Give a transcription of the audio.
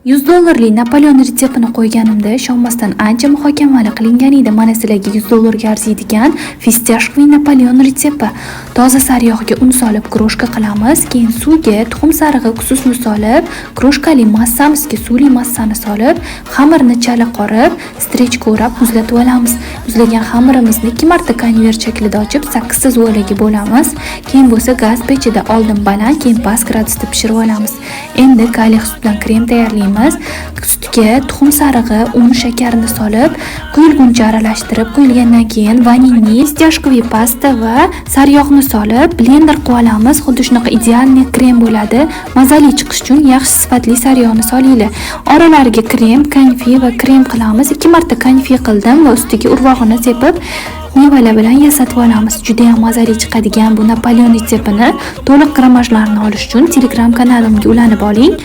100 dollarli Napoleon retseptini qo'yganimda ishonmasdan ancha muhokamali qilingan edi. Mana sizlarga 100 dollarga arziydigan фисташковый Napoleon retsepti. Toza sariyog'ga un solib крошка qilamiz, keyin suvga tuxum sarig'i, уксус ni solib, крошка li massamizga suvli massani solib, xamirni chala qorib, стрейч ga o'rab muzlatib olamiz. Muzlagan xamirimizni ikki marta konvert shaklida ochib, sakkizta zuvalaga bo'lamiz. Keyin bo'lsa gaz pechida oldin baland, keyin past gradusda pishirib olamiz. Endi kaliy sut bilan krem tayyorlaymiz. Sutga tuxum sarig'i, un, shakarni solib, quyilguncha aralashtirib, quyilgandan keyin ванильный, фисташковый pasta va sariyog'ni solib, blender qilib olamiz. Xuddi shunaqa идеальный krem bo'ladi. Mazali chiqish uchun yaxshi sifatli sariyog'ni solinglar. Oralariga krem, konfi va krem qilamiz. Ikki marta konfi qildim va ustiga urvog'ini sepib, mevalar bilan yasatib olamiz. Juda ham mazali chiqadigan bu Napoleon retseptini to'liq grammajlarini olish uchun Telegram kanalimga ulanib oling.